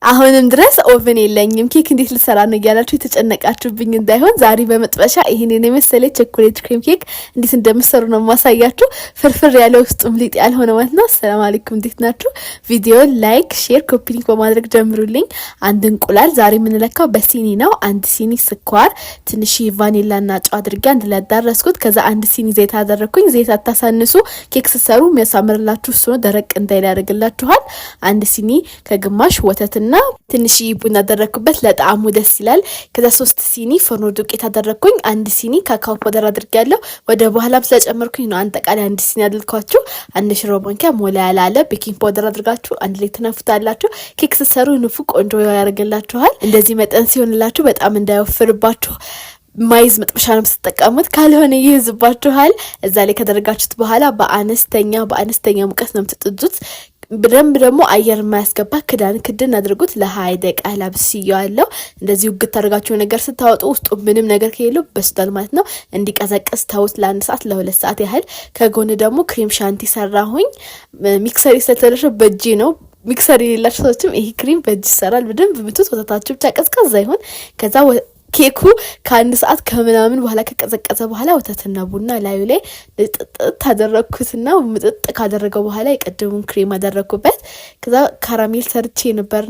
አሁንም ድረስ oven የለኝም፣ ኬክ እንዴት ልሰራ ነው እያላችሁ የተጨነቃችሁብኝ እንዳይሆን ዛሬ በመጥበሻ ይህንን የመሰለ ቸኮሌት cream cake እንዴት እንደምሰሩ ነው የማሳያችሁ። ፍርፍር ያለ ውስጡም ሊጥ ያልሆነ ማለት ነው። አሰላሙ አለይኩም፣ እንዴት ናችሁ? ቪዲዮ like፣ share፣ copy link በማድረግ ጀምሩልኝ። አንድ እንቁላል ዛሬ የምንለካው በሲኒ ነው። አንድ ሲኒ ስኳር፣ ትንሽ ቫኒላና ጨው አድርጌ አንድ ላይ አዳረስኩት። ከዛ አንድ ሲኒ ዘይት አደረግኩኝ። ዘይት አታሳንሱ። ኬክ ስትሰሩ የሚያሳምርላችሁ እሱ ነው። ደረቅ እንዳይል ያደርግላችኋል። አንድ ሲኒ ከግማሽ ወተትና ትንሽ ቡና አደረግኩበት፣ ለጣዕሙ ደስ ይላል። ከዛ 3 ሲኒ ፎርኖ ዱቄት አደረግኩኝ። አንድ ሲኒ cacao powder አድርጌያለሁ። ወደ በኋላም ስለጨመርኩኝ ነው አጠቃላይ አንድ ሲኒ አድርኳችሁ። አንድ ሽሮ ማንኪያ ሞላ ያላለ baking powder አድርጋችሁ አንድ ላይ ትነፉታላችሁ። ኬክ ስትሰሩ ንፉ፣ ቆንጆ ያደርግላችኋል። እንደዚህ መጠን ሲሆንላችሁ በጣም እንዳይወፍርባችሁ ማይዝ መጥበሻ ነው የምትጠቀሙት፣ ካልሆነ ይይዝባችኋል። እዛ ላይ ካደረጋችሁት በኋላ በአነስተኛ ሙቀት ነው የምትጥዱት። በደንብ ደግሞ አየር የማያስገባ ክዳን ክድን አድርጉት። ለ20 ደቂቃ አብስየዋለሁ። እንደዚህ ውግት አድርጋችሁ ነገር ስታወጡ ውስጡ ምንም ነገር ከሌለው በስሏል ማለት ነው። እንዲቀዘቅዝ ተውት ለአንድ ሰዓት ለ2 ሰዓት ያህል። ከጎን ደግሞ cream chantilly ሰራሁኝ። Mixer ስለተበላሸ በእጄ ነው። Mixer የሌላቸው ሰዎችም ይሄ ክሪም በእጅ ይሰራል። በደንብ ምቱት። ወተታችሁ ብቻ ቀዝቃዛ ይሁን። ከዛ ኬኩ ከአንድ ሰዓት ከምናምን በኋላ ከቀዘቀዘ በኋላ ወተትና ቡና ላዩ ላይ ጥጥጥ አደረግኩትና ምጥጥ ካደረገው በኋላ የቀደሙን ክሬም አደረግኩበት። ከዛ caramel ሰርቼ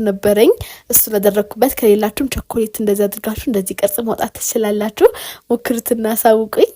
ነበረኝ፣ እሱን አደረግኩበት። ከሌላችሁም ቸኮሌት እንደዚህ አድርጋችሁ እንደዚህ ቅርጽ ማውጣት ትችላላችሁ። ሞክሩትና አሳውቁኝ።